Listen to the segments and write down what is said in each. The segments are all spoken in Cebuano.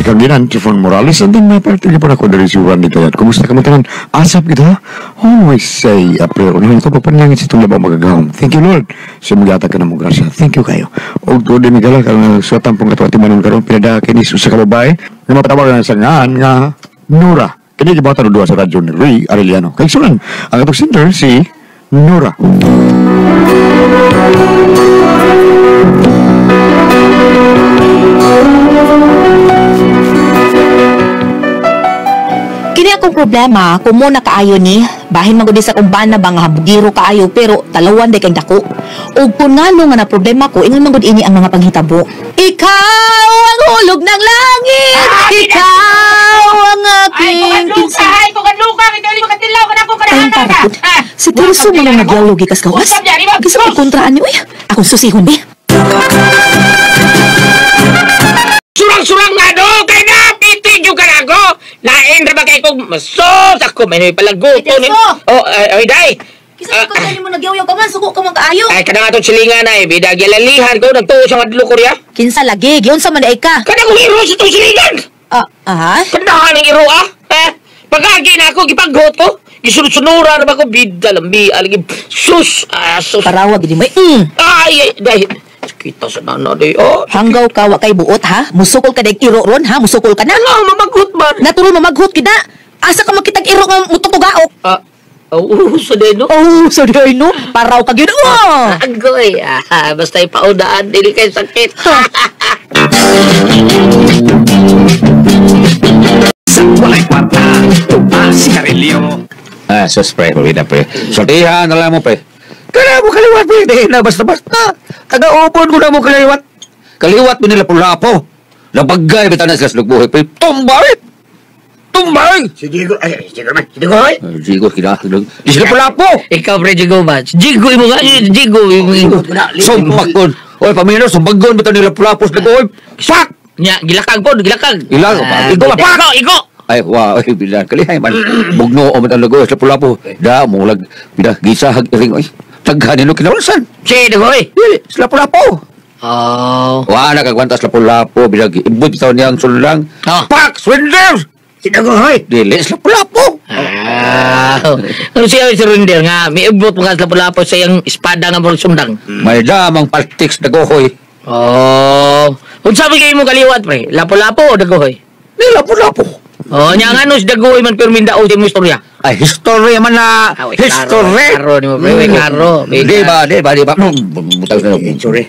Ikaw ginan, Trifon Morales, and then may parte po ako dari si Randy Tayat. Kumusta ka mo tanan? Asap kita? Always say a prayer. Unahin ito, pagpanalangin sa itong labaw magagahom. Thank you, Lord. Sa mga ka na mo grasya. Thank you kayo. O tuod ni Miguel, karong suwatan pong katuwa timanon karon pinada kini sa ka babae nga mapatawag sa ngan nga Nora. Kini gibatan duha sa radyo ni Ray Arellano. Kay sulan ang atong singer si Nora. Kini akong problema, kung mo nakaayo ni, bahin man gud sa akong bana ba nga habugiro kaayo pero talawan day kay dako. Ug kun ngano nga na problema ko, ingon man gud ini ang mga panghitabo. Ikaw ang hulog ng langit, ikaw ang aking kinsa. Ay, kung kadluka, ikaw di makatilaw ka na ko Tayong para pud. Si Tirso man ang nagyalo gikas gawas. Gisa ko kontraan niyo, uy. Akong susihon be. Surang-surang nga do, kay napitig yung kanago. Lain ra ba kay kong masos ako may palaguto ni. Oh, ay day. Kisa ko kani mo nagyaw-yaw ka man, suko ka man kaayo. Ay kada nga tong silingan ay bida gilalihan ko nagtuo sa ngadlo ko riya. Kinsa lagi, giunsa man ay ka. Kada kong iro sa tong silingan. Ah? Kadahan ang iro ah. Eh, pagagi na ako gipaghot ko. Gisunod-sunuran na ba ko bida lambi aligi sus sus. Parawag gid mo. Ay day. Kita sa nana day. Oh. Hanggaw ka wa kay buot ha. Musukol ka dag iro ron ha, musukol ka na. Ano mamaghot man? Natural mamaghot kita. Asa ka makitag iro nga mututugaok? Oh, sa day no. Oh, sa day no. Paraw ka gyud. Oh. Agoy. Basta ipaudaan dili kay sakit. Walay kwarta, sigarilyo. Ah, sus pre, pabida pre. Sultihan na lang mo pre. Kaya mo kaliwat pre, di na basta-basta. Taga-upon ko na mo kaliwat. Kaliwat mo nila pulapo. Labagay bitaw na sila sa lugbuhi pre. Tumbay! Tumbay! Si Jigo, ay, Jigo man, Jigo hoy! Jigo, kinahanglan. Di sila pulapo! Ikaw pre, Jigo ba? Jigo mo nga, Jigo. Sumbagon. Oy, pamino, sumbagon bitaw nila pulapo sa lugbuhi. Pak! Nya, gilakag po, gilakag. Ilag, igo ba? Pak! Igo! Ay, wow, ay, bila, kalihay man. Bugno o man ang lagoy sa pulapo. Da, mulag, bila, gisahag, iring, oy. Taghanin no kinawalsan. Si, dagoy. Dili, sila pulapo. Oh. Wala kagwanta sila pulapo, bila, ibot bitaw niyang sulang. Oh. Pak! Surrender! Si dagoy! Dili, sila pulapo. Ah. Ano siya si surrender nga, may ibot mga sila pulapo sa iyang espada nga murag sundang. May damang paltiks dagohoy. Oh. Kung sabi kayo mo kaliwat, pre, lapo-lapo o dagohoy? Di, lapo-lapo. Oh, nya nga no, si dagohoy man pirminda o mo istorya. Ay, history man na. History. Karo ni mo, pre, karo. Di ba, di ba, di ba. Sorry.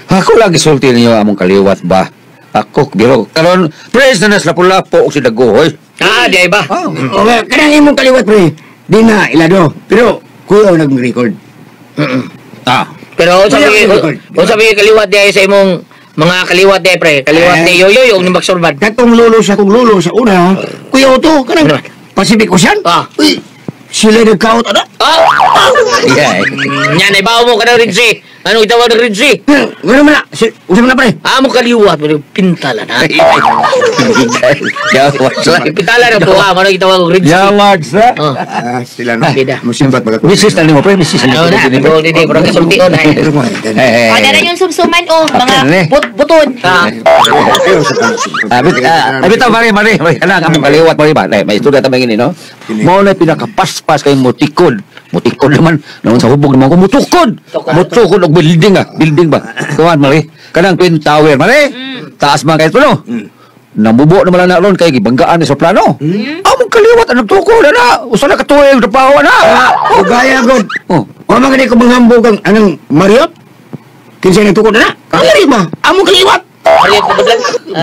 Ako lang isulti ninyo among kaliwat ba. Ako, biro. Karon, praise na nas lapu-lapo o si dagohoy. Ah, di ay ba? Okay, kanang imong kaliwat, pre. Di na, ilado. Pero, kuya nag-record. Ah. Pero, sabi kaliwat di ay sa imong mga kaliwat di pre. Kaliwat ni Yoyoy o ni Baksurban. Katong lolo sa kong lolo sa una, kuya to, kanang Pacific Ocean. Ah. Uy, sila nagkaot, ano? Ah! Yeah. Nya, naibaw mo ka na rin si. Ano itawag na rin si? Gano'n man na. Usap na, pre. Ah, mo kaliwat. Pintala na. Pintala na po. Ah, mano itawag rin si. Yawag sa. Ah, sila no. Bida. Musimbat baga. Misis na nimo, pre. Misis na Ano na? nimo. Hindi, hindi. Parang kasultion na. O, dara yung sumsuman o, mga buton. Ah, bitaw, mari, mari. Kanang among kaliwat, mari ba? May istorya ta mangini, no? Mao na pinakapaspas kay mutikod. Mutikod naman. Naon sa hubog naman ko, mutukod. Mutukod og building ah. Building ba? Kuan, mari. Kanang Twin Tower, mari. Taas man kayo no? Namubo naman lang na ron kay gibanggaan ni sa plano. Among kaliwat ang nagtukod na. Usa na katuig trabaho na. Ugaya god. Oh. O man gani ko manghambog ang anang Marriott. Kinsa nagtukod na? Kangari ba? Among kaliwat. Marriott ko ba?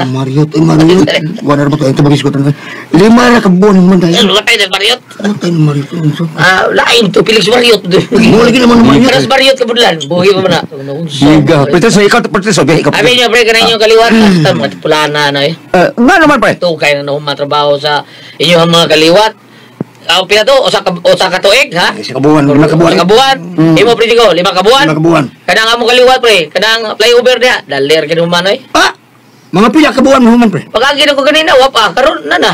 Marriott, ay Marriott. Wala na ba ito? Ito mag-isgot. 5 na kabuan naman tayo. Wala tayo ng Marriott. Wala tayo ng Marriott. Ah, lain to. Pilig sa Marriott. Mula lagi naman ng Marriott. Karas Marriott ka bulan. Buhi pa ba na? Giga. Pero sa ikaw, pero sa ikaw. Abi niyo, pre, kanan yung kaliwat. Basta mga pulana na eh. Nga naman, pre. Ito, kaya na matrabaho sa inyong mga kaliwat. Pila to? Usa ka tuig, ha? Sa kabuan, 5 kabuan. Usa kabuan. Imo, pre, Jigo, 5 kabuan. 5 kabuan. Kanang among kaliwat, pre. Kanang flyover niya. Daler ka naman, eh. Ah! Mga pila ka buwan human pre. Pag-agi na ko ganina, wapa, karon na na.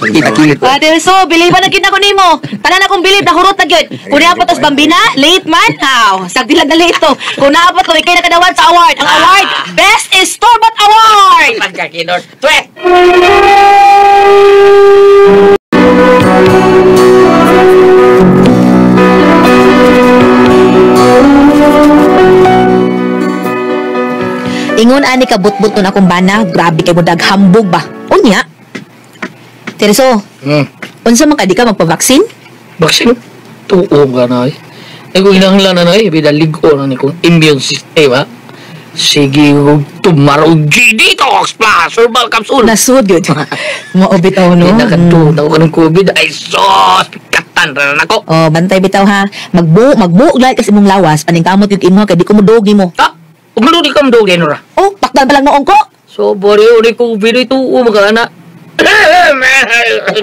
Kita-kilit. Paderso, biliban na gid nako nimo. Tanan akong bilib nahurot na gyud. Kun naa pa tos bambina, late man. How? Sagdi lang na late to. Kun naa pa to ikay nakadawat sa award. Ang award, Best Istorbot Award. Pagkakinor. Tweet! Ingon ani ka butbut nun akong bana, grabe kay mo daghambog ba. Unya. Terso, unsa man ka di ka magpa-vaccine? Vaccine? Tuo ka na eh. Ay kung hinanglan na na eh, bidalig ko na ni kong immune system ha. Sige, tumarog G-Detox Plus Herbal Capsule. Nasud gyud. Mao bitaw no. Hindi nakatunaw ka ng COVID. Ay sos! Pikatan na nako. Oh, bantay bitaw ha. Magbuo lahi kasi imong lawas, paningkamot gyud imo kay di ko modog nimo. Ha? Ug di ka modog din ra. Oh, pakdan pa lang noong ko. So, bori ni COVID ito, mga anak.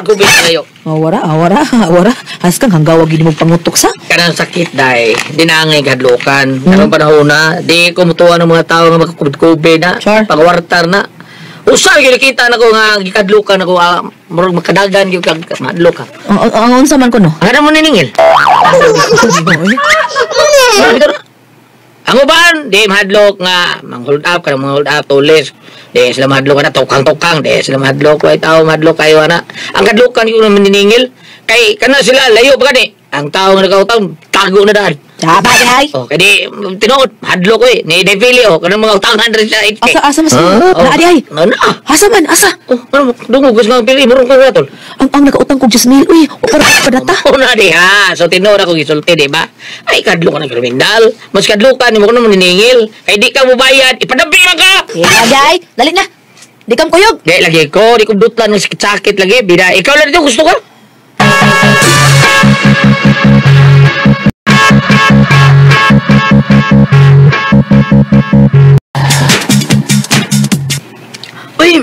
COVID tayo. Oh, wara, wara, wara. Haskang hanggaw gid mo pangutok sa. Kanang sakit dai, di na angay gadlokan. Karong panahon na, di ko mutuwa ng mga tao nga magka-COVID na. Sure. Pagwartar na. Usa gyud kita nako nga gikadlokan ako, murag makadagan gyud kag madlok ka. Ang unsa man ko no? Ang mo niningil. Ang uban, di mahadlok nga mang hold up kanang mga hold up tulis. Di sila mahadlok na tukang-tukang, di sila mahadlok way tao mahadlok kayo ana. Ang kadlokan gyud naman niningil kay kana sila layo pa gani. Ang tao nga nagautang tago na daan. Tama ay. Oh, kay di tinuod mahadlok oy ni Devilio kanang mga utangan rin sa HP. Asa asa mas na adi ay. Ano? Asa man asa? Oh, ano dungog gusto nga pili murong ka tol. Ang nagautang kog 10,000 uy, o para padata. Una di ha. So tinuod ako gisulti di ba? Ay kadlok ka ng kriminal. Mas kadlokan nimo kuno maniningil. Kay di ka mobayad, ipadabi man ka. Eh, adi ay, dali na. Di kam kuyog. Di lagi ko, di ko dutlan ng sakit-sakit lagi. Bida, ikaw lang dito gusto ka? Uy,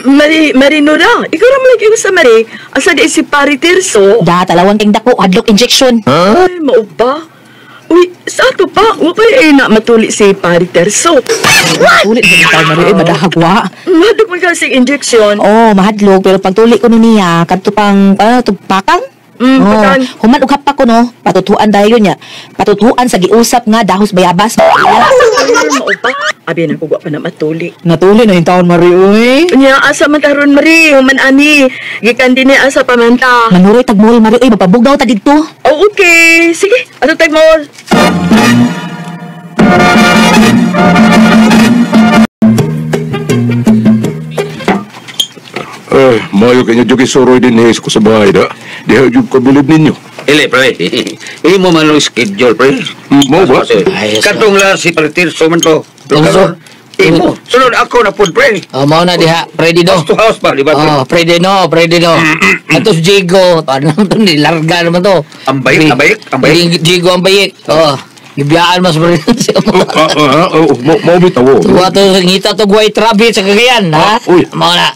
Marinora, ikaw naman lagi sa Mari. Asa di si Pari Tirso? Da, talawang king dako, hadlok injection. Ay, maupa. Uy, sa ato pa, wa pa ay na matuli si Pari Tirso. Ulit ba bitaw Mari, ay madahagwa. Madug man kasi injection. Oh, mahadlok pero pagtuli ko niya kadto pang pakang. Pakan. Human og hapak ko no, patutuan dayon niya. Patutuan sa giusap nga dahos bayabas. Ay, maupa. Abi na ko wa pa na matuli. Natuli na yung taon Mari uy. Unya, asa man taron Mari, human ani. Gikan din ni asa pamanta. Manuroy tag mall Mari uy, mapabugnaw ta didto. Oh, okay. Sige, ato tag mall. Eh, mayo kanya jud suroy din eh ko sa bahay da. Diha jud ko bilib ninyo. Ili, pre. Imo man lang schedule, pre. Mo ba? Katong la si Palitirso man to. Tirso. Imo. Sunod ako na pud, pre. Oh, mao na diha, ready do. House to house ba, di ba? Oh, ready no, ready no. Atos Jigo, ano to ni larga naman to. Ang bayik, ang bayik, ang bayik. Jigo ang bayik. Oh, gibiyaan mas pre. Mo bitaw. Tuwa to ngita to white rabbit sa Cagayan, ha? Uy. Mao na.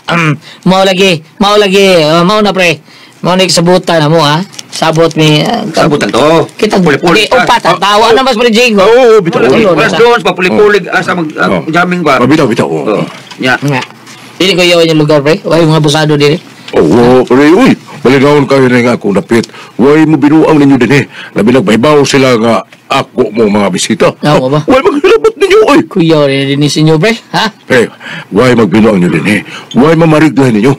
Mao lagi, mao lagi, mao na pre. Mao na sabutan na mo ha. Sabot mi. Sabutan to. Kita Puli-puli. Upat, tawa na mas pre Jigo. Oo, bitaw. Wala doon, papulipulig asa mag jamming ba? Bitaw, bitaw. Oh. Nya. Nga. Dili ko yawan yung lugar pre. Way mga busado dili. Oh, pre, uy. Baligawon kayo na nga akong dapit. Way mo binuang ninyo din eh. Labi nagbaybaw sila nga ako mo mga bisita. Oo ba? Way maghilabot ninyo, uy. Kuya rin din ninyo pre, ha? Pre, way magbinuang ninyo din eh. Way mamariglahin ninyo.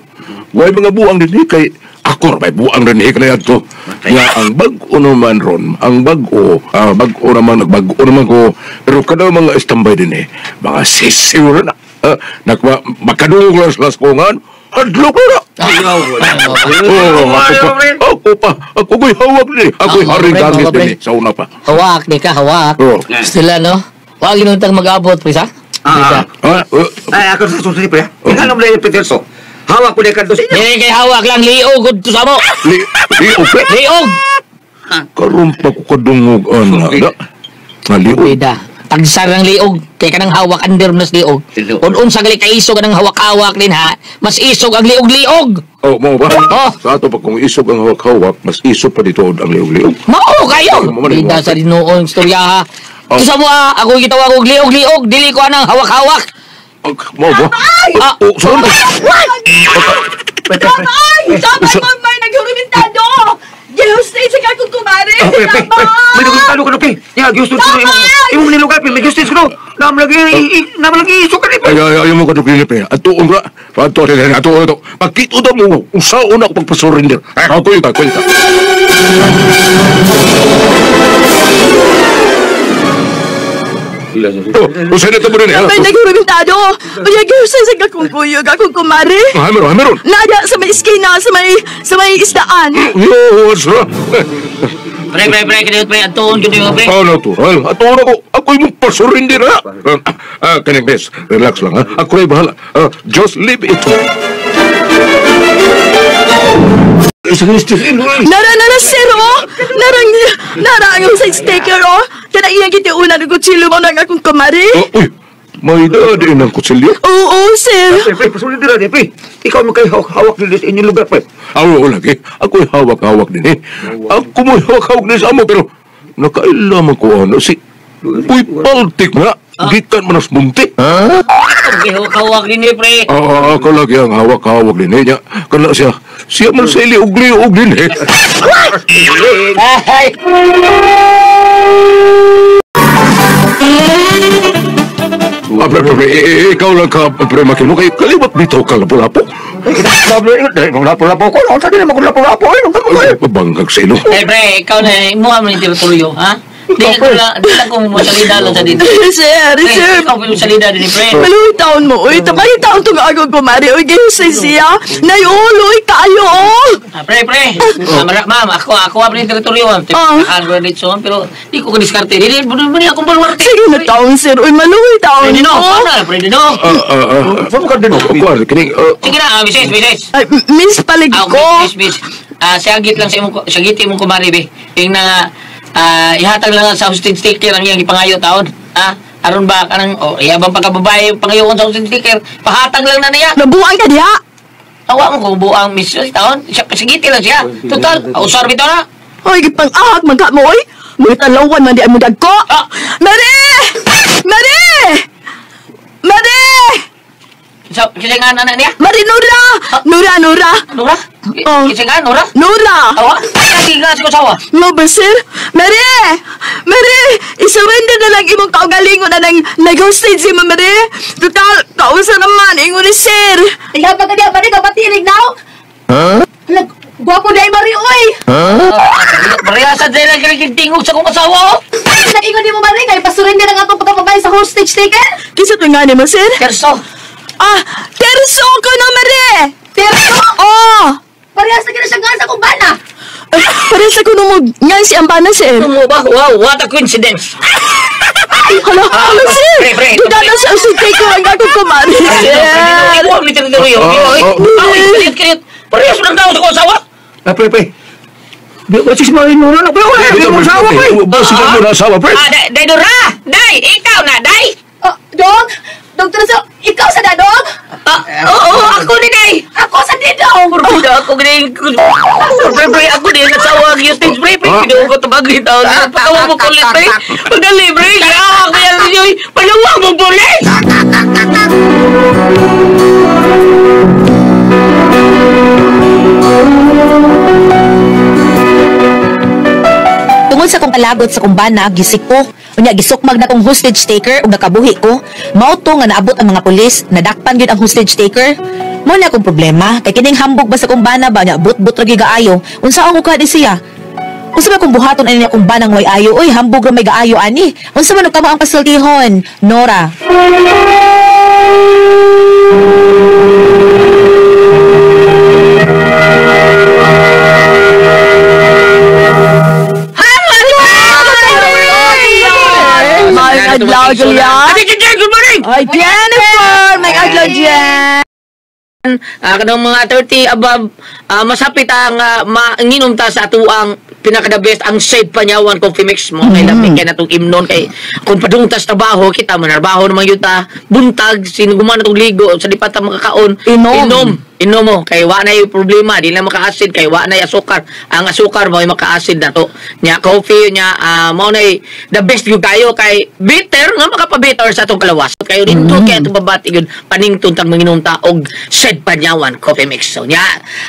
Way mga buang din eh. Kay ako may buang din eh kanayad ko. Nga ang bag-o naman ron, ang bag-o, bag-o naman, nagbag-o naman ko. Pero kada mga istambay din eh. Mga sisiw na. Makadungog lang sila sa kungan. Hadlok na. Ako pa. Ako ko'y hawak din eh. Ako'y haring gangis din eh. Sa una pa. Hawak, di ka, hawak. Sila, no? Huwag inuntang mag-abot, pre, sa? Ay, ako sa susunod, pre. Ikaw naman yung Peterso. Hawak ko na kanto sa inyo. Hindi kay hawak lang. Liog to sa mo. Liog, pre? Liog! Karoon pa ko kadungog, anak. Liog. Pweda. Tagsar ng liog. Kay kanang hawak, under mas liog. Kung unsa gali kaisog ang hawak-hawak din ha, mas isog ang liog-liog. Oh, mo ba? Oh. Sa ato pa kung isog ang hawak-hawak, mas isog pa dito ang liog-liog. Mao kayo! Bida sa dinoon, istorya ha. Oh. Sa mo ha, ako gitawag og liog-liog, dili ko anang hawak-hawak. Mo ba? Oh, saan? Ay! Tama mo may naghurumentado! Gihustin sa kakong kumare! Tama! May nagustado ka no, pre. Ya, giustin ko imong imong nilugar, pre. May giustin ko no. Nam lagi nam lagi isukan ni, pre. Ay, ay, ayaw mo kadugin ni pre. Atuon ra. Ato, ato, ato, ato. Pagkito daw mo, usaon ako pagpasurrender. Ako yung kwenta. Oh, usain na ito mo rin eh. May naghurumentado! Unya, gihustin sa kakong kuyog, akong kumare! Ay, meron, meron. Nada sa may iskina, sa may isdaan! Yo, sra. Pre, pre, pre, kiniot pre, atuon gid mo pre. Ah, natural. Atuon ako. Ako yung pasurrender ha. Kaning bes, relax lang ha. Ako ay bahala. Just leave it. Nara, nara, sir, oh! Narang, nara ang hostage taker, oh! Kana iyang gitiunan ng kutsilyo mo ng akong kumare! Uy, may dadi ng kutsilyo? Oo, sir! Pre, pre, pasurrender na, pre. Ikaw mo kay hawak din sa inyong lugar, pre. Awo, lagi. Ako'y hawak-hawak din eh. Ako mo'y hawak-hawak din sa amo, pero nakailaman ko ano si Uy, paltik na. Gikan man as munti. Ha? Hawak din eh, pre. Ako lagi ang hawak-hawak din eh. Kana siya, siya man sa iliog-liog din eh. Ay! Pre, pre, ikaw lang ka, pre, makino. Kay kaliwat bitaw ka lapu-lapu. Lapu-lapu ko. Ano sa din naman kung lapu-lapu? Bangkag sa ilo. Eh, pre, ikaw na, imuha mo ni teritoryo, ha? Di lang kung mo salida lang sa dito. Sir, Pre, sir! ikaw mo salida din, pre. Maluhi taon mo, uy! Tapay taon itong akong kumare, uy! Gihustin siya! Nayuloy kayo, oh! Pre, pre. Ma'am, ako pre teritoryo, ma'am. Takaan ko na dito, pero di ko kadiskarte. Di, di, akong baluarte. Sige na taon, sir! Uy, maluhi taon Pwede no, mo! paano? Pwede no. Saan mo ka din? Ako, kining, Sige na, misis, misis. Ay, miss palig ko! Miss, miss. Sagit lang sa imong, sagit imong kumari, be. Yung na, ihatag lang sa hostage taker ang iyang ipangayo taon. Aron ba kanang oh, iya bang pagkababae pangayo sa hostage taker, pahatag lang na niya. Nabuang ka diha! Awa mo kung buang miss taon, siya sagiti lang siya. Total, usar bitaw na. Oy, gipang-ahak man ka mo, oy! Mga talawan man di ay mo dagko! Mari! Mari! Mari! So, kasi nga na niya? Mari, Nora! Nora, Nora! Nora? Oh. Kasi nga, Nora? Nora! Awa? Kasi nga, sa kusawa. Mo ba, sir? Mari! Mari! Isurrender na lang imong kaugalingon na nang nag-hostage si Mari! Total, kausa naman, ingon ni sir! Tingnan pa ka diya, Mari, kapatilig now! Ha? Hala, gwapo na Mari, oy! Ha? Mariasa dahil lang kinikintingog sa kong asawa, oh! Nag-ingon ni mo, Mari, kay pasurrender ang atong pagkababae sa hostage taker! Kinsa to nga ni mo, sir? Terso! Ah! Terso ko na, Mari! Terso? Oh! Parehas na kina siya nga sa akong bana! Ay, parehas ako nung nga si Ambana, sir. Ano mo ba? Wow, what a coincidence! Ay, hala, hala, sir! Pre, pre, Duda na sa hostage taker ang akong kumari, sir! Ikaw, may teritoryo. Kalit, kalit. Parehas lang daw sa kong asawa! Pre, pre. Di si Mari Nora na, pre. Di mo asawa, pre. Sige mo na asawa, pre. Day, Nora! Day, ikaw na, Day! Dog! Dog Terso, ikaw sa dadog? Oo, ako ni Day! Ako sa didong! Purbida ako gini. Pre, pre, ako din asawa ang hostage, pre. Pre, pinuho ko tabag ito. Patawag mo kulit, pre. Pagdali, pre. Ako yan niyo. Palawag mo pulis! Tungod sa kong kalagot sa kong bana, gisik ko. Unya gisukmag na kong hostage taker ug nakabuhi ko. Mao to nga naabot ang mga pulis, nadakpan gyud ang hostage taker. Mao na akong problema kay kining hambog ba sa kong bana ba nya but-but ra gyud gaayo. Unsa ang ukadi siya? Unsa ba kung buhaton ani akong banang way ayo? Oy, hambog ra may gaayo ani. Unsa man og kamo ang pasultihon? Nora. May adlaw, Julia! Ate, Jen, good morning! Ay, Jennifer! May adlaw, Jen! Kanang mga 30 above, masapit ang manginom ta sa atuang pinaka the best ang Safe Panyawan Coffee Mix mo kay lami kay natong imnon kay kung padung tas trabaho kita manarbaho naman yun ta buntag sinuguma na tong ligo sa di pa ta makakaon Inom. inom. Inom mo kay wa na problema, di na maka-acid kay wa na asukar. Ang asukar mo ay maka-acid na to. Nya coffee nya mao na the best gyud kayo kay bitter nga makapa-bitter sa atong kalawas. Kayo dito kay atong babati gyud paningtun tag manginom ta og Sed Panyawan Coffee Mix. So nya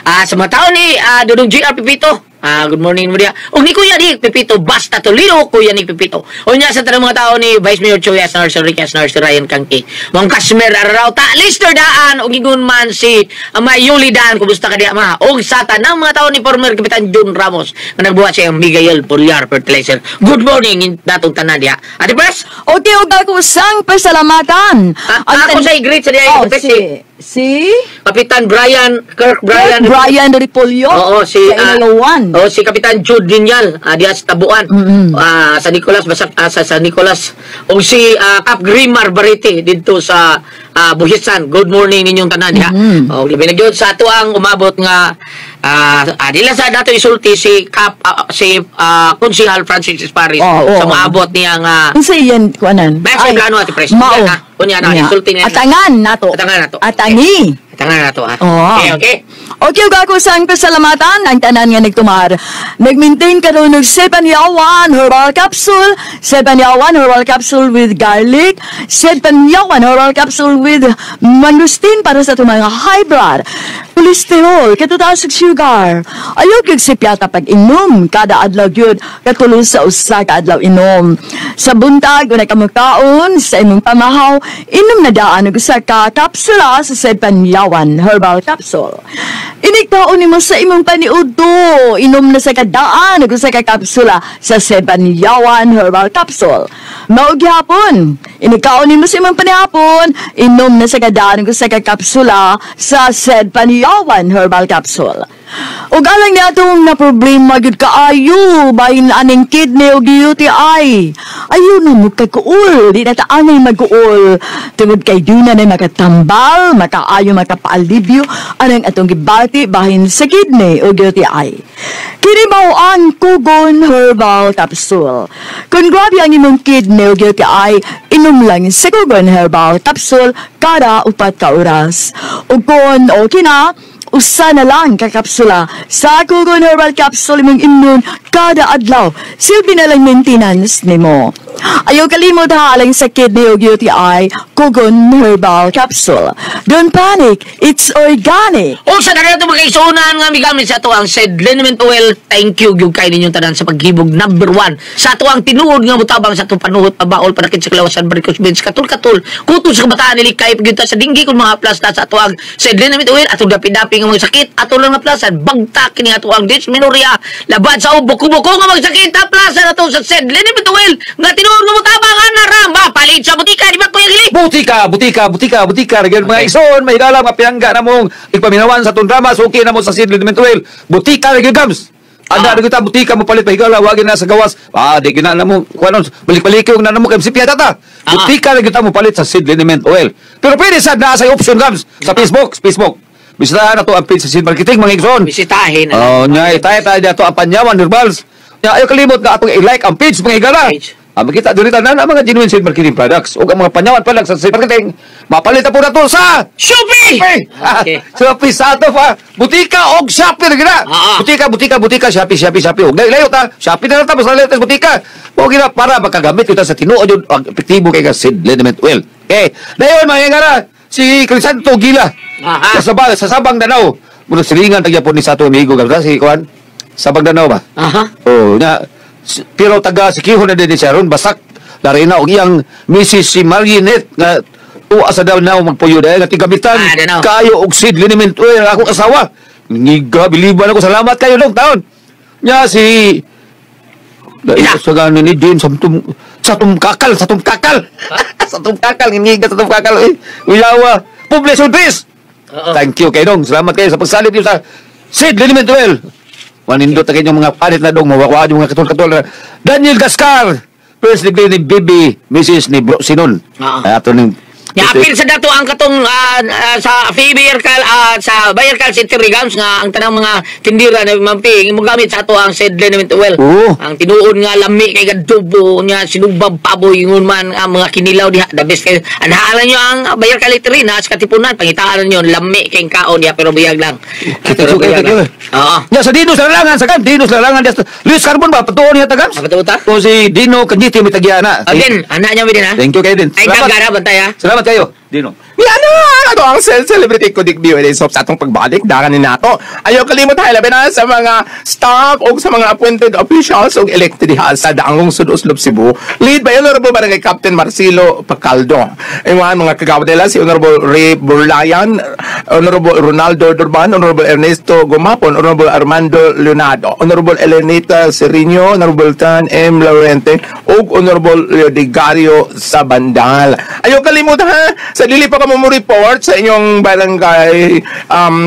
sa mga tao ni Dudong GR Pipito. Good morning mo diya. Og ni Kuya ni Pipito Basta Toledo, Kuya ni Pipito. O nya sa tanang mga tao ni Vice Mayor Choy Asnar, si Ricky Asnar, si Ryan Kangki. Mong Kasmer Araraw ta, Lister Daan, og ingon man si Mayuli Daan, kumusta ka diya ma? Og sa tanang mga tao ni former Kapitan Jun Ramos nga nagbuhat siya ang Miguel Pulyar Fertilizer. Good morning in datong tanan diya. Ate Pres? Okay, og ako sang pasalamatan. Ako sa i-greet sa diya. Oh, Ate Pres, si Kapitan Brian, Kirk Brian. Brian, Brian Repolyo. Oo, si sa Inayawan. Oo, si Kapitan Jude Linyal, diya sa Tabuan. Sa Nicolas Basak, sa San Nicolas. O si Cap Grimar Barete didto sa Buhisan. Good morning ninyong tanan diha. O labi na gyud sa ato ang umabot nga dila sa dato isulti si Cap si Konsehal Francis Esparis Oo, sa oo. maabot niya nga Unsa iyan kuanan? May sa plano, Ate Pres. Mao. Unya na, unya na, isulti niya. Atangan nato. Atangan nato. Atangi. Atangan nato ha. Oo. Okay, okay. Okay, ug ako sang pasalamatan ang tanan nga nagtumar. Nag-maintain karon og 7-Yawan Herbal Capsule, 7-Yawan Herbal Capsule with garlic, 7-Yawan Herbal Capsule with mangosteen para sa atong mga high blood, cholesterol, katutaas og sugar. Ayaw gyud sipyata pag inom kada adlaw gyud, katulo sa usa ka adlaw inom. Sa buntag una ka mokaon sa imong pamahaw, inom na daan og usa ka kapsula sa 7-Yawan Herbal Capsule. Inig kaon nimo sa imong paniudto, inom na sa kadaan og usa ka kapsula sa 7-Yawan Herbal Capsule. Mao gihapon, inig kaon nimo sa imong panihapon, inom na sa kadaan og usa ka kapsula sa 7-Yawan Herbal Capsule. Ug alang ni atong na problema gyud kaayo bahin aning kidney ug UTI. Ayo na mo kakuol, di na ta anay mag-uol. Tungod kay duna na makatambal, makaayo makapaalibyo anang atong gibati bahin sa kidney ug UTI. Kini mao ang Kugon Herbal Capsule. Kung grabe ang imong kidney ug UTI, inom lang sa Kugon Herbal Capsule kada 4 ka oras. Ug kung okay na, usa na lang ka kapsula sa Kugon Herbal Capsule imong inon kada adlaw. Silbi na lang maintenance nimo. Ayaw kalimot ha alang sa kidney ug UTI, Kugon Herbal Capsule. Don't panic, it's organic. O sa tanan ato mga kaigsuonan nga migamit sa ato ang said liniment oil, thank you gyud kay ninyong tanan sa paghibog number 1 sa ato ang tinuod nga mutabang sa atong panuhot, pabaol, panakit sa kalawasan, varicose veins, katul-katul, kutob sa kabataan, nilikay gyud ta sa dinggi kung mga plasta sa ato ang said liniment oil, atong dapi-dapi nga mga sakit ato lang naplasan, bagta kini ato ang dysmenorrhea, labad sa ubo, kubo-kubo nga mga sakit, taplasan ato sa said liniment oil nga tinuod nga mutabang ana ramba palit sa butika, di ba Kuya Gili? Butika, butika, butika, butika. Nagyan mga igsoon, may higala, mga pinangga na mong ipaminawan sa itong drama, suki na mo sa Sid Liniment Oil. Butika, nagyan gams. Anda, nagyan ta, butika mo palit, mahigala, wagi na sa gawas. Di gina na mo, kuha nun, balik-balik yung na mo, kay sipya tata. Butika, nagyan ta mo palit sa Sid Liniment Oil. Pero pwede sad na sa option gams, sa Facebook, Facebook. Bisitahan na to ang page sa Sid Marketing, mga igsoon. Bisitahin na. Oh, nya, tayo tayo dito ang Panyawan Herbals. Nya, ayaw kalimot nga atong i-like ang page, mga higala. Page. Makita diri tanan ang mga genuine seed marketing products ug ang mga Panyawan products sa seed marketing. Mapalit na po na to sa Shopee! Shopee! Okay. Shopee sa ato pa. Butika og Shopee na gina. Butika, butika, butika, Shopee, Shopee, Shopee. Og layo ta. Shopee na lang ta, basta layo ta sa butika. Mao gina para makagamit kita sa tinuod yun ang epektibo kay nga seed liniment oil. Okay. Dayon mga higala, si Crisanto Gila. Sa Sabang Danao. Muna silingan tagya po ni sa ato amigo gamsa si kuan. Sabang Danao ba? Oh, nya pero taga Siquijor na din siya ron basak larina og iyang Mrs. si Marionette nga tuwa sa Danao magpuyo dahil nga tigamitan kayo og seed liniment oil ang akong asawa. Ngiga biliban ako, salamat kayo dong taon. Nya si Dahil sa ganin ni James sa tumkakal, sa tumkakal. Sa tumkakal, ngiga sa tumkakal. Wilawa, Poblacion Tres. Thank you kayo dong. Salamat kayo sa pagsalit niyo sa seed liniment oil. Manindot na kayong mga palit na dong, mawakwaan yung mga katol-katol. Daniel Gascar, first degree ni Bibi, Mrs. ni Bro Sinon. Ay, ato ning Nya apil sa dato ang katong sa Bayercal sa Bayercal City Rigams nga ang tanang mga tindira na mampi mo gamit sa ato ang said liniment oil. Oo. Ang tinuod nga lami kay gadubo nya sinubab paboy ingon man ang mga kinilaw diha the best kay anhaan nyo ang Bayercal Eatery na sa Katipunan pangitaan nyo lami kay kaon diha pero buyag lang. Kita Pero kayo, buyag thank you. lang. Oo. Nya sa Dino sa larangan, sa kan Dino sa larangan diya. Luis Carbon ba patuon niya tagams? Apa ta? To si Dino Kanjiti may tagyana. Again, anak niya din ha. Thank you kayo din. Ay Salamat. gagara bantay ha. Salamat kayo, Dino. Yan na! Ato ang celebrity ko dik BOA sa atong pagbalik. Dakan ni nato. Ayaw kalimot ha, labi na sa mga staff o sa mga appointed officials o elected diha sa Daang Lungsod Oslob, Cebu. Lead by Honorable Barangay Captain Marcelo Pacaldo. Iwan mga kagawad nila si Honorable Ray Burlayan, Honorable Ronaldo Durban, Honorable Ernesto Gumapon, Honorable Armando Leonardo, Honorable Elenita Serino, Honorable Tan M. Laurente, ug Honorable Leodigario Sabandal. Ayaw kalimot ha, sa dili pa kamo mo report sa inyong barangay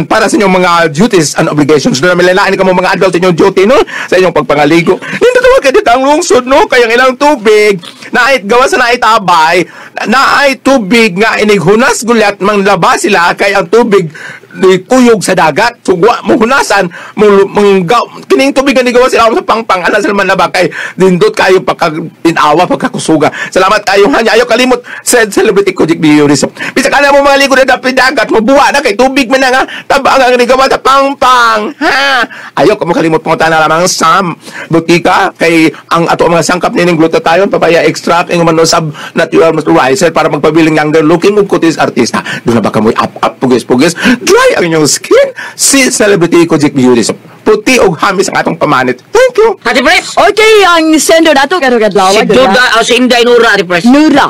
para sa inyong mga duties and obligations. Doon namin lain kamo mga adult sa inyong duty, no? Sa inyong pagpangaligo. Nindot wa kay dito ang lungsod, no? Kaya ang ilang tubig, naay gawa sa naitabay, naay tubig nga inighunas gulyat manglaba sila kay ang tubig ni kuyog sa dagat. So wa mo hunasan mo mangga kining tubig nga nigawa sila sa pangpang ana sila manlaba kay nindot kayo pagka tinawa pagkakusuga. Salamat kayo hanya ayo kalimot said celebrity Kojik Beauty Soap. Bisag ana mo mga ligo na dapit dagat mo buwa na kay tubig man na nga tabang ang nigawa sa pangpang. Ha. Ayo kamo kalimot pangutan na lamang sa butika kay ang ato ang mga sangkap nining glutathione, papaya extract, ingon man usab natural moisturizer para magpabiling younger looking ug kutis artista. Doon na ba kamoy up up pugis-pugis dry ang inyong skin? Si Celebrity Kojik Beauty Soap. Puti og hamis ang atong pamanit. Thank you. Ate Pres. Okay, ang sender nato karon kadlaw. Si Duda o si Inday Nura Ate Pres. Nura.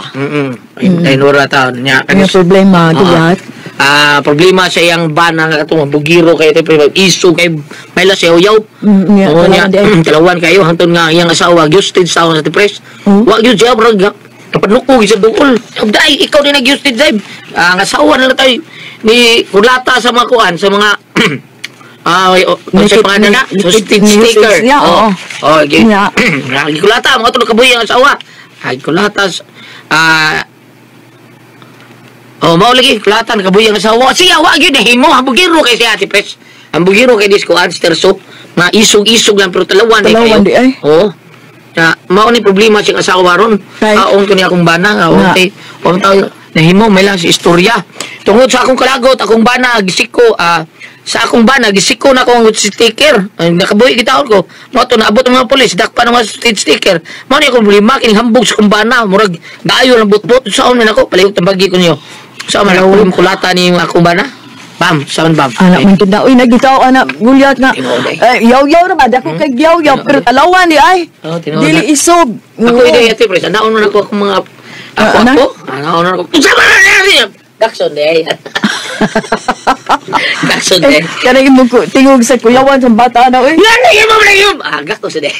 Inday Nura taon niya. Ang problema guyat. Problema sa iyang bana nga katong bugiro kay Ate Pres. Iso kay may siya uyaw. Niya, Oo niya. talawan di ay. Talawan kayo hangtod nga iyang asawa gyusted sa sa Ate Pres. Wa gyud siya brag napanuko sa duol. Dai ikaw din nagyusted dai. Ang asawa na lang tayo ni kulata sa mga kuan sa mga sa pangalan na hostage sticker. niya, oo. Oh, gi. Niya. Gikulata mga tulog kabuhi ang asawa. Ay kulata oh, mao lagi kulata nakabuhi ang asawa. Siya wa gyud nahimo hambugiro kay siya Ate Pres. Hambugiro kay disco terso nga isog-isog lang pero talawan di Talawan kayo. di ay. Oo. Na mao ni problema siyang asawa ron. Kay? Aon ko ni akong bana nga Nga. okay. Wa taw nahimo may lang si istorya. Tungod sa akong kalagot, akong bana gisiko sa akong bana gisiko na akong sticker. Ay, nakabuhi gitaon ko. Mao to naabot ang mga pulis, dakpa ng mga state sticker. Mao ni akong problema kining hambog sa akong bana, murag daayo lang butbot saon man ako palihog tambagi ko niyo. Sa man ako kulata ni akong bana. Bam, saon bam. Anak man gid na uy nagitaw anak gulyat nga. Tinuod ay. Eh, yaw-yaw ra ba dako kay yaw-yaw pero talawan di ay. Oh, tinuod Dili na. isog. Ako Oo. ito ate pres, anaon na ako akong mga ako Ana? ako, anaon na ako. Unsa man na niya? Dakson day. Dakson Eh, day. kanang imong tingog sa kuyawan sa bata na uy. Yan na mo na yun. Ah, gako sa day.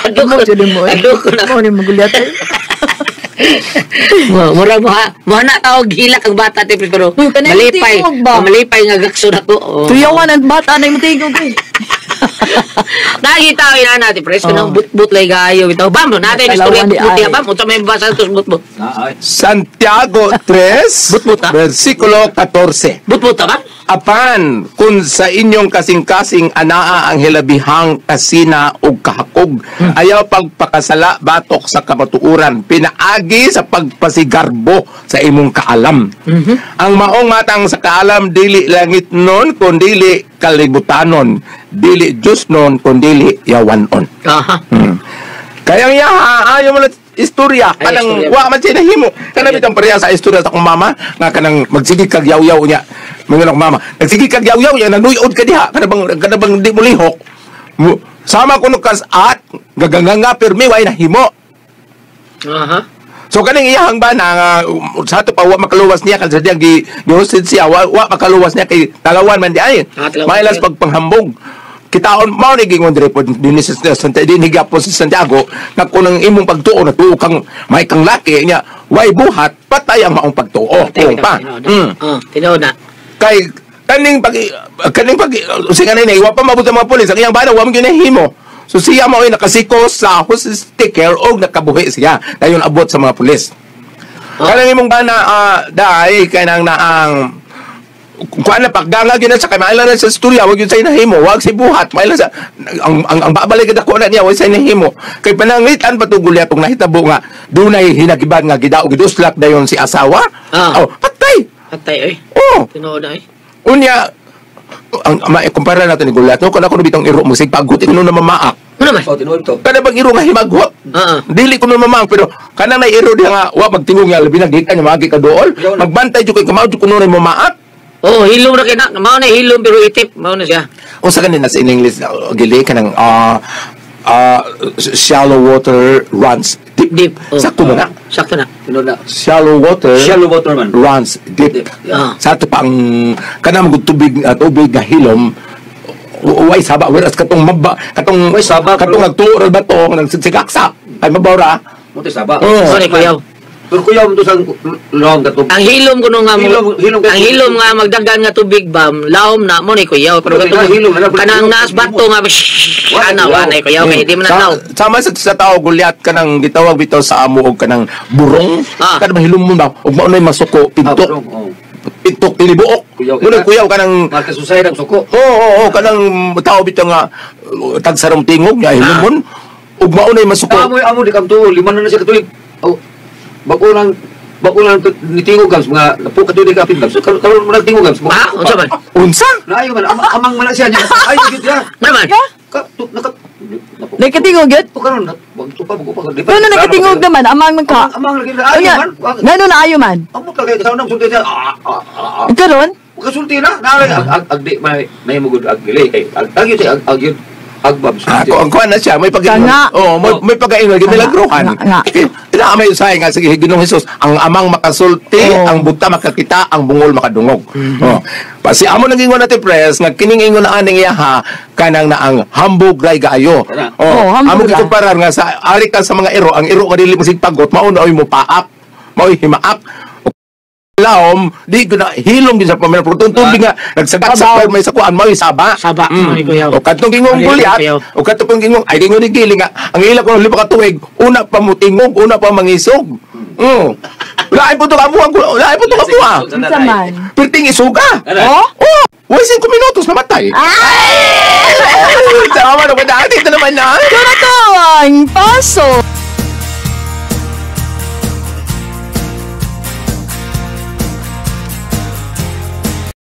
Ado Mo ko, jud mo. ado ko na. Mo ni magulyat. ay. Mura mo ha, mo na tawag hilak ang bata ate pres pero Uy, kanang malipay, tingog ba? oh, malipay nga gakson ako. Oh. Kuyawan ang bata na imong tingog uy. Nakita ko ina natin pres, Oh. kanang but-but lay gayo bitaw. Bam, natin istorya Talawan di but-but ay. ya bam, unsa may basa tos but-but. Santiago 3, But-but, ah. versikulo 14. But-but ta ba? Apan, kung sa inyong kasing-kasing anaa ang hilabihang kasina ug kahakog, ayaw pagpakasala batok sa kamatuoran, pinaagi sa pagpasigarbo sa imong kaalam. Ang maong matang sa kaalam dili langit nun, kundili kalibutanon, dili Diyos nun, kundili yawanon. Aha. Kaya nga ayaw mo na istorya Ay, kanang istorya. wa man siya nahimo kanang bitang pareha sa istorya sa akong mama nga kanang magsige kag yaw-yaw niya mga akong mama nagsige kag yaw-yaw niya nanuyod ka diha kana bang di mo lihok sama kuno kas at gaganganga pirmi way nahimo. Aha. So kaning iyahang bana nga sa ato pa wa makaluwas niya kasi diyang gi gihosted siya wa, wa makaluwas niya kay talawan man di ay. Ah, talawan Mailas siya. pagpanghambog. Kitaon mao ni gingon diri pod dinhi sa Santiago dinhi gyapon sa Santiago nga kun ang imong pagtuo natuo kang may kang laki niya way buhat patay ang maong pagtuo. Patay Kung pa. bitaw, tinuod na. Oh, tinuod na. Kay kaning pag kaning pag sige na wa pa mabot ang mga pulis ang iyang bana wa man ginahimo. So siya mao ay nakasiko sa hostage sticker og nakabuhi siya dayon abot sa mga pulis. Kanang imong bana dai kanang naang kuan na pagdanga gyud na sa kay maila na sa istorya wag yun sa inahimo wag si buhat maila sa ang babalik gid ako na niya wag sa inahimo kay pananglitan pa tugol kung nahitabo nga dunay hinagiban nga gidaog giduslak dayon si asawa. Oh, patay. Patay oy. Oh, Tinuod ay. Unya ang maikumpara natin ni Goliath no kun ako bitong iro mo sig pagut kuno na mamaak. Ano man? Oh, tinuod to. Kada bang iro nga himaghot? Oo. Dili kuno mamaak pero kanang nay iro diha nga wa magtingog nga labi naggikan nga maagi ka dool. Magbantay jud kay kamao jud kuno na mamaak. Oh, hilom ra kay na. Mao na hilom pero itip, mao na siya. Unsa kanin na sa in English gili kanang shallow water runs deep. Deep. Oh. Sakto mo na. Sakto na. Tinuod na. Shallow water man. Runs deep. Deep, yeah. Sa ato pa ang kanang mga tubig tubig nga hilom way saba whereas katong maba katong Way saba, katong nagtuo ra ba to nagsigaksa ay mabaw ra. Mo saba. Oh. Sorry kuyaw. Pero kuyaw mo to sa long katong. Ang hilom kuno nga mo. Hilom ang hilom nga magdagan nga tubig ba, lahom na mo ni kuyaw pero Pero katong hilom, wala, kanang hilom, naas bato nga ana wa na kuyaw kay di man na Sama sa tao Goliath kanang gitawag bitaw sa amo og kanang burong. Kanang mahilom mo ba og mao nay masuko pintok. Oh. Pintok tinibuok. Kuyaw Muna kuyaw kanang Magkasusay ng suko. Oo, kanang tao bitaw nga tagsarong tingog nga hilomon ug mao nay masuko. Amo di kam tuo, lima na siya katuig. Oh, bako lang nitingog gams mga napo katuig kapin gams. Karon mo nagtingog gams. Ah, unsa man? Unsa? Naayo man amang man na siya niya. Ay gyud siya. Ano man? Ka tu naka napo. Nakatingog yun? Tu karon wag tu pa bago pa. Ngano nakatingog naman? Amang man ka. Amang lagi na ayo man. Ngano na ayo man? Amo ka kay karon sulti siya. Karon? Kasulti na. Naay ag di may may mo gud ag dili kay ag ag yun siya ag yun agbab Ako ang kuan na siya, may pag Oh, may pag-ingon gimilagruhan. Ina may usahay nga sige Ginoong Hesus, ang amang makasulti, ang buta makakita, ang bungol makadungog. Oh. Pasi amo nang ingon natin pres nga kining ingon na aning iyaha kanang na ang hambog ray gaayo. Oh, amo gikumparar nga sa ari ka sa mga iro, ang iro nga dili mo sig pagot, mao na oy mo paak, maoy himaak. Laom, di ko na hilom din sa pamilya. Pero tubig nga, nagsagat sa may sa kuan, mao'y saba. Saba, mao'y kuyaw. O katong gingong Goliath, o katong gingong, ay gingong ni Gili nga, ang ila ko ng 5 ka tuig, una pa mutingog, una pa mangisog. Lain po ito kabuha, lain po ito kabuha. Unsa man? Perting isuga. Oh? Oh! Way 5 minutos, namatay. Ay! Tama naman na, dito naman na. Ito na to ang paso.